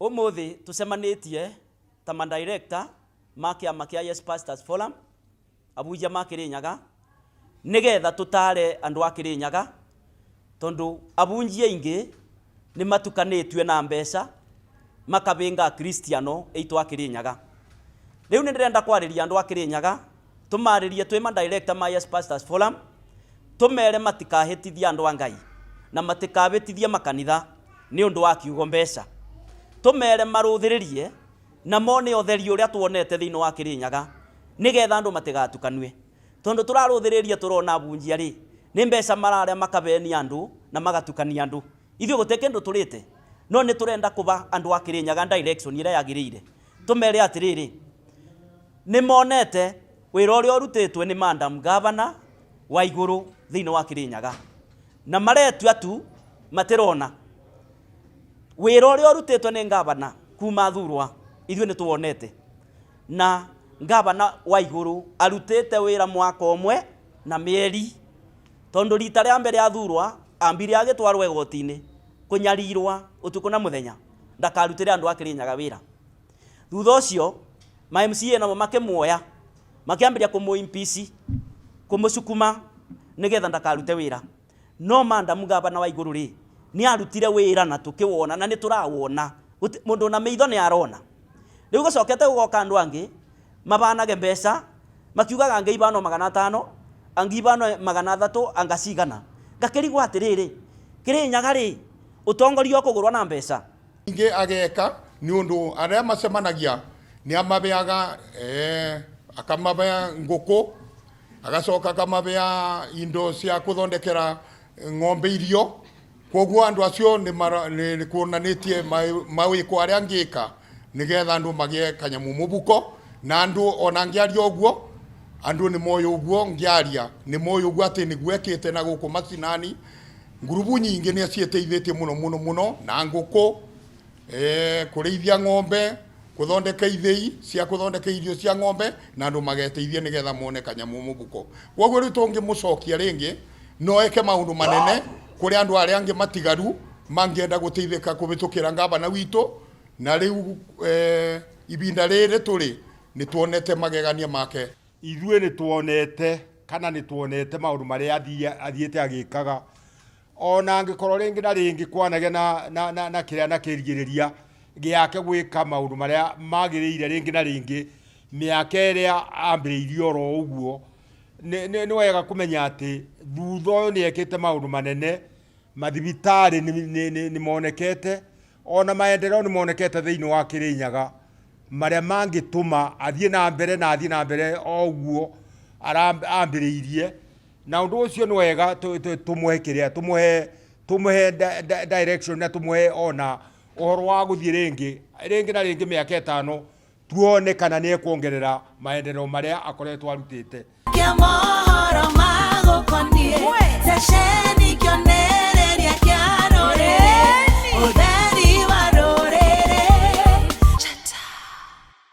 Ũmũthĩ tũcemanĩtie ta ma director ma kĩama kĩa Yes Pastors Forum abunjia ma Kĩrĩnyaga nĩgetha tũtare andũ a Kĩrĩnyaga tondũ abunjia aingĩ nĩ matukanĩtue na mbeca makabĩnga akristiano aitũ a Kĩrĩnyaga. Rĩu nĩ ndĩrenda kwarĩria andũ a Kĩrĩnyaga tũmarĩrie twĩ ma director ma Yes Pastors Forum tũmere matikahĩtithie andũ a Ngai na matikahĩtithie makanitha nĩ ũndũ wa kiugo mbeca. Tũmere marũthĩrĩrie na mone ũtheri ũrĩa tuonete thĩinĩ wa Kĩrĩnyaga nĩgetha andũ matigatukanue. Tondũ tũrarũthĩrĩria tũrona abunjia rĩ, nĩ mbeca mararĩa makabenia andũ na magatukania andũ. Ithuĩ gũtirĩ kĩndũ tũrĩte, no nĩ tũrenda kũba andũ a Kĩrĩnyaga direction ĩrĩa yagĩrĩire. Tũmere atĩrĩrĩ, nĩ monete wĩra ũrĩa ũrutĩtwo nĩ Madam Governor wa igũrũ thĩinĩ wa Kĩrĩnyaga. Na maretua tu matirona. Wĩra ũrĩa ũrutĩtwo nĩ ngavana kuma thurwa ithuĩ nĩ tuwonete. Na ngavana wa igũrũ arutĩte wĩra mwaka ũmwe na mĩeri. Tondũ rita rĩa mbere athurwa ambire agĩtwarwo igoti-inĩ kũnyarirwa ũtukũ na mũthenya ndakarutĩre andũ a Kĩrĩnyaga wĩra. Thutha ũcio ma MCA namo makĩmuoya makĩambĩrĩria kũmũ impeach kũmũcukuma nĩgetha ndakarute wĩra. No madam gavana wa igũrũ rĩ nĩ arutire wĩra na tũkĩwona na nĩ tũrawona. Mũndũ na mĩitho nĩ arona. Rĩu gũcokete gũgoka andũ angĩ mabanage mbeca makiugaga angĩ ibano 500 angĩ ibano 300 anga cigana. Ngakĩrigwo atĩrĩrĩ, Kĩrĩnyaga rĩ ũtongoria ũkũgũrwo na mbeca? Ningĩ ageka nĩ ũndũ arĩa macemanagia nĩ amabeaga akamabea ngũkũ, agacoka akamabea indo cia kũthondekera ng'ombe irio. Kwoguo andũ acio nĩ kuonanĩtie mawĩko arĩa angĩka nĩgetha andũ magĩe kanyamũ mũbuko, na andũ ona ngĩaria ũguo andũ nĩ moĩ ũguo ngĩaria nĩ moĩ ũguo atĩ nĩguo ekĩte na gũkũ macinani. Ngurubu nyingĩ nĩ ciĩteithĩtie mũno mũno mũno na ngũkũ, kũrĩithia ng'ombe, kũthondeka ithĩi cia kũthondeka irio cia ng'ombe, na andũ mageteithia nĩgetha mone kanyamũ mũbuko. Kwoguo rĩu tũngĩmũcokia rĩngĩ no eke maũndũ manene kũrĩ andũ arĩa angĩ matigaru mangĩenda gũteithĩka kũhĩtũkĩra ngavana witũ. Na rĩu ibinda rĩrĩ tũrĩ nĩ tuonete magegania make. Ithuĩ nĩ tuonete kana nĩ tuonete maũndũ marĩa athiĩte agĩkaga, ona angĩkorwo rĩngĩ na rĩngĩ kwanagĩa na kĩrĩa na kĩrigĩrĩria gĩake gwĩka maũndũ marĩa magĩrĩire rĩngĩ na rĩngĩ mĩaka ĩrĩa ambĩrĩirie oro ũguo, nĩ wega kũmenya atĩ thutha ũyũ nĩ ekĩte maũndũ manene, mathibitarĩ nĩ monekete, ona maendeleo nĩ monekete thĩinĩ wa Kĩrĩnyaga, marĩa mangĩtũma athiĩ na mbere na athiĩ na mbere o ũguo ambĩrĩirie. Na ũndũ ũcio nĩ wega tũmũhe kĩrĩa, tũmũhe direction na tũmũhe ona ũhoro wa gũthiĩ rĩngĩ, rĩngĩ na rĩngĩ mĩaka 5 tuone kana nĩ ekuongerera maendeleo marĩa akoretwo arutĩte.